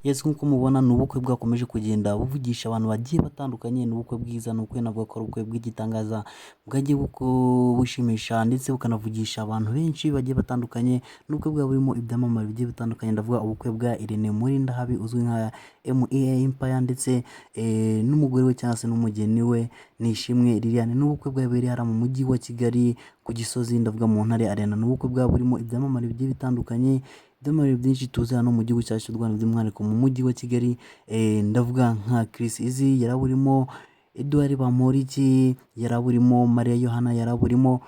Yes, nk'uko mubona ni ubukwe bwakomeje kugenda buvugisha abantu bagiye batandukanye. Ni ubukwe bwiza, ni ubukwe navuga ko ari ubukwe bw'igitangaza bwagiye bushimisha ndetse bukanavugisha abantu benshi bagiye batandukanye. Ni ubukwe bwaba burimo ibyamamare bigiye bitandukanye. Ndavuga ubukwe bwa Irene Murindahabi uzwi nka MEA Empire ndetse n'umugore we cyangwa se n'umugeni we Nishimwe Liliane. Ni ubukwe bwabereye hariya mu mujyi wa Kigali ku Gisozi, ndavuga mu Ntare Arena. Ni ubukwe bwaba burimo ibyamamare bigiye bitandukanye, ibyamamare byinshi tuzi hano mu gihugu cyacu cy'u Rwanda, by'umwihariko mu mujyi wa Kigali. Ndavuga nka Chris Eazy yari aburimo, Edouard Bamporiki yari aburimo, Mariya Yohana yari aburimo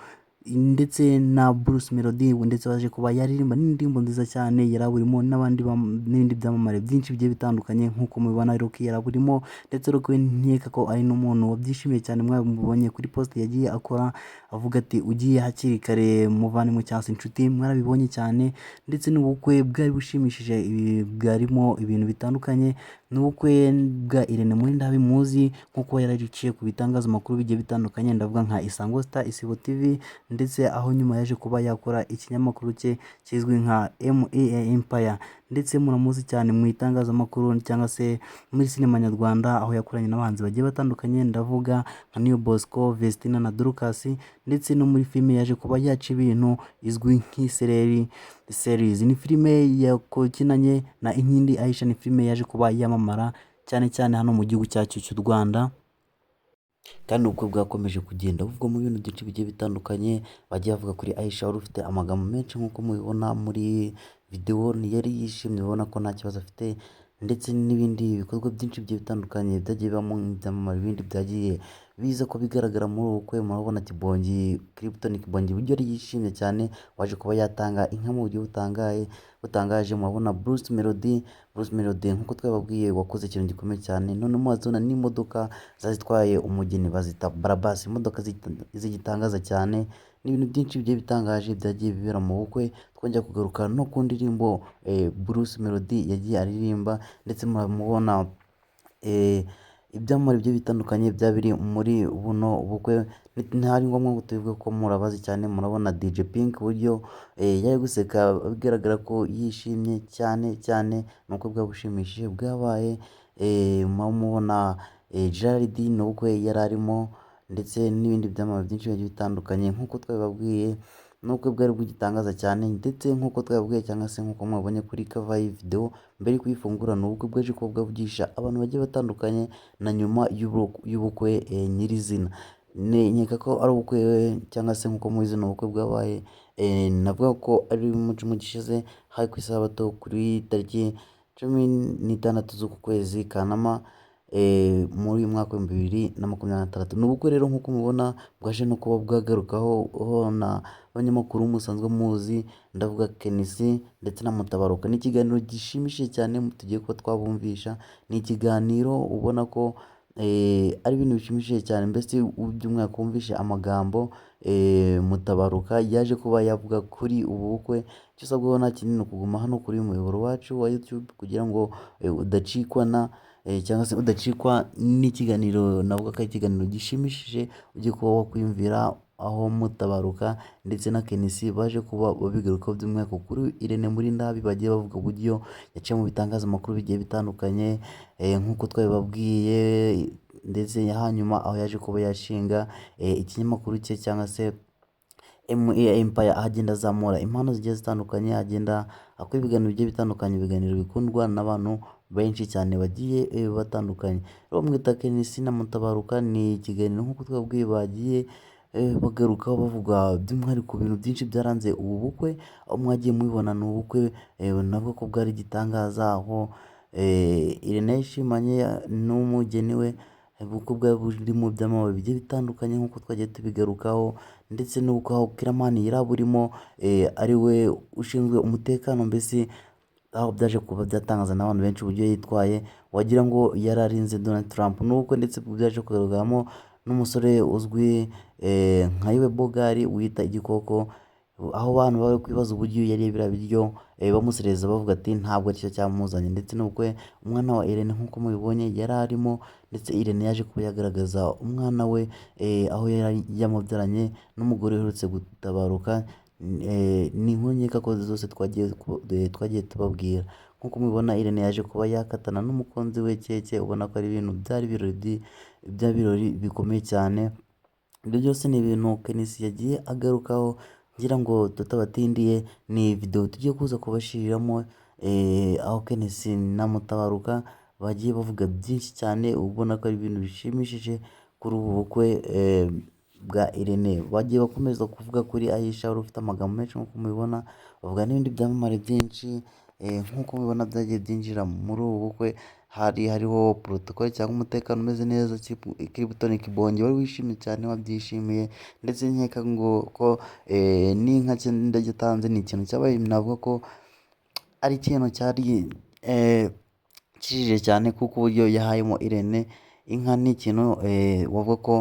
ndetse na Bruce Melody, ndetse waje kuba yaririmba n'indirimbo nziza cyane yari aburimo, n'abandi n'ibindi byamamare byinshi bigiye bitandukanye nk'uko mubibona. Rocky yari aburimo, ndetse Rocky we nkeka ko ari n'umuntu wabyishimiye cyane. Mwabibonye kuri post yagiye akora avuga ati ugiye hakiri kare muvandimwe cyangwa se inshuti, mwarabibonye cyane. Ndetse n'ubukwe bwari bushimishije, bwarimo ibintu bitandukanye. N'ubukwe bwa Irene Murindahabi muzi nk'uko yarariciye ku bitangazamakuru bigiye bitandukanye, ndavuga nka Isango Star, Isibo TV, ndetse aho nyuma yaje kuba yakora ikinyamakuru cye kizwi nka MEA Empire. Ndetse muramuzi cyane mu itangazamakuru cyangwa se muri sinema nyarwanda, aho yakoranye n'abahanzi bagiye batandukanye, ndavuga nka Niyo Bosco, Vestina na Dorcas, ndetse no muri filime yaje kuba yaca ibintu izwi nk'Isereri series. Ni filime yakinanye na Inkindi Aisha, ni filime yaje kuba yamamara cyane cyane hano mu gihugu cyacu cy'u Rwanda. Kandi ubukwe bwakomeje kugenda buvugwamo ibintu byinshi bigiye bitandukanye. Bagiye bavuga kuri Aisha wari ufite amagambo menshi nk'uko mubibona muri videwo, yari yishimye ubona ko nta kibazo afite, ndetse n'ibindi bikorwa byinshi bigiye bitandukanye byagiye bibamo ibyamamare bindi byagiye biza ko bigaragara muri ubu bukwe. Murabona Kibongi, Clapton Kibongi, uburyo yari yishimye cyane, waje kuba yatanga inka mu buryo butangaje. Murabona Bruce Melody, Bruce Melody nk'uko twababwiye wakoze ikintu gikomeye cyane. None murazibona n'imodoka zazitwaye umugeni bazita Barabasi, imodoka z'igitangaza cyane. Ni ibintu byinshi bigiye bitangaje byagiye bibera mu bukwe. Twongera kugaruka no ku ndirimbo Bruce Melody yagiye aririmba, ndetse muramubona ibyamamare bigiye bitandukanye byaba biri muri buno bukwe. Ntari ngombwa ngo tubivuge ko murabazi cyane. Murabona DJ Pink uburyo yari guseka bigaragara ko yishimye cyane cyane, ni ubukwe bwaba bushimishije bwabaye. Muramubona Gerard ni ubukwe yari arimo, ndetse n'ibindi byamamare byinshi bigiye bitandukanye nk'uko twabibabwiye. Ni ubukwe bwari bw'igitangaza cyane, ndetse nk'uko twabibabwiye cyangwa se nk'uko mwabonye kuri cover y'iyi video mbere yo kuyifungura, ni ubukwe bwaje kuba bwavugisha abantu bagiye batandukanye na nyuma y'ubukwe nyirizina. Nkeka ko ari ubukwe cyangwa se nk'uko mubizi ni ubukwe bwabaye, navuga ko ari mu cyumweru gishize, hari ku isabato kuri tariki 16 z'uku kwezi Kanama muri uyu mwaka wa 2026. Ni ubukwe rero nk'uko mubibona bwaje no kuba bwagarukaho na abanyamakuru musanzwe muzi, ndavuga Kenisi ndetse na Mutabaruka. Ni ikiganiro gishimishije cyane tugiye kuba twabumvisha, ni ikiganiro ubona ko ari ibintu bishimishije cyane, mbese by'umwihariko wumvishe amagambo Mutabaruka yaje kuba yavuga kuri ubu bukwe. Icyo usabwa nta kindi ni ukuguma hano kuri uyu muyoboro wacu wa YouTube kugira ngo udacikwa na cyangwa se udacikwa n'ikiganiro, navuga ko ari ikiganiro gishimishije ugiye kuba wakwiyumvira, aho Mutabaruka ndetse na Kenisi baje kuba babigarukaho by'umwihariko kuri Irene Murindahabi. Bagiye bavuga uburyo yaciye mu bitangazamakuru bigiye bitandukanye nk'uko twabibabwiye, ndetse hanyuma aho yaje kuba yashinga ikinyamakuru cye cyangwa se MEA Empire, aho agenda azamura impano zigiye zitandukanye, agenda akora ibiganiro bigiye bitandukanye, ibiganiro bikundwa n'abantu benshi cyane bagiye batandukanye. Rero bamwita Kenisi na Mutabaruka, ni ikiganiro nk'uko twababwiye bagiye bagarukaho bavuga by'umwihariko ibintu byinshi byaranze ubu bukwe, aho mwagiye mubibona. Ni ubukwe navuga ko bwari igitangaza, aho Irene yishimanye n'umugeni we. Ubukwe bwari burimo ibyamamare bigiye bitandukanye nk'uko twagiye tubigarukaho, ndetse n'ubukwe aho Killaman yari aburimo ari we ushinzwe umutekano, mbese aho byaje kuba byatangaza n'abantu benshi uburyo yitwaye, wagira ngo yari arinze Donald Trump. N'ubukwe ndetse byaje kugaragaramo n'umusore uzwi nka Yuwe Bogari wita igikoko, aho abantu bari kwibaza uburyo yariye biriya biryo, bamuserereza bavuga ati ntabwo aricyo cyamuzanye. Ndetse n'ubukwe umwana wa Irene nk'uko mubibonye yari arimo, ndetse Irene yaje kuba yagaragaza umwana we aho yari yamubyaranye n'umugore uherutse gutabaruka. Ni inkuru nkeka ko zose twagiye tubabwira. Nk'uko mubibona, Irene yaje kuba yakatana n'umukunzi we Keke, ubona ko ari ibintu byari ibirori bya birori bikomeye cyane. Ibyo byose ni ibintu Kenisi yagiye agarukaho. Ngira ngo tutabatindiye, ni video tugiye kuza kubashiriramo aho Kenisi na Mutabaruka bagiye bavuga byinshi cyane, ubona ko ari ibintu bishimishije kuri ubu bukwe bwa Irene. Bagiye bakomeza kuvuga kuri Aisha wari ufite amagambo menshi nk'uko mubibona, bavuga n'ibindi byamamare byinshi nk'uko mubibona byagiye byinjira muri ubu bukwe. Hari hariho protocole cyangwa umutekano umeze neza. Clapton Kibonge wari wishimye cyane, wabyishimiye, ndetse nkeka ngo ko n'inka ndagitanze ni ikintu cyabaye, navuga ko ari ikintu cyari kijije cyane, kuko uburyo yahayemo Irene inka ni ikintu wavuga ko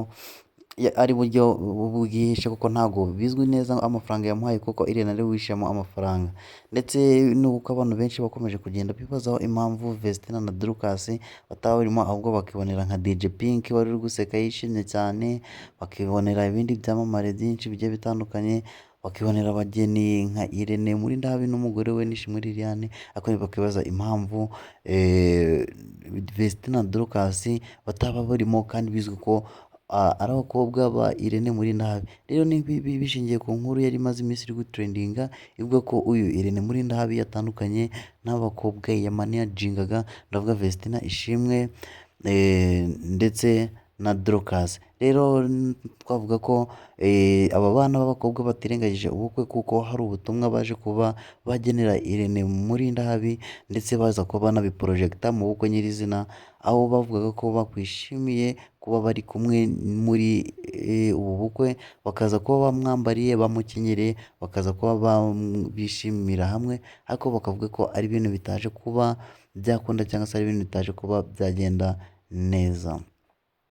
ari buryo bwihishe, kuko ntabwo bizwi neza amafaranga yamuhaye, kuko Irene ari we wishemo amafaranga. Ndetse n'uko abantu benshi bakomeje kugenda bibazaho impamvu Vestina na Dorcas bataba barimo, ahubwo bakibonera nka DJ Pink wari uri guseka yishimye cyane, bakibonera ibindi byamamare byinshi bigiye bitandukanye, bakibonera abageni nka Irene Murindahabi n'umugore we Nishimwe Liliane, ariko bakibaza impamvu Vestina na Dorcas bataba barimo kandi bizwi ko ari abakobwa ba Irene Murindahabi. Rero ni bishingiye ku nkuru yari imaze iminsi iri gutrendinga ivuga ko uyu Irene Murindahabi yatandukanye n'abakobwa yamanajingaga, ndavuga Vestina Ishimwe ndetse na Dorcas. Rero twavuga ko aba bana b'abakobwa batirengagije ubukwe, kuko hari ubutumwa baje kuba bagenera Irene Murindahabi, ndetse baza kuba banabiporojegita mu bukwe nyirizina, aho bavugaga ko bakwishimiye kuba bari kumwe muri ubu bukwe, bakaza kuba bamwambariye, bamukenyereye, bakaza kuba bishimira hamwe, ariko bakavuga ko ari ibintu bitaje kuba byakunda cyangwa se ari ibintu bitaje kuba byagenda neza.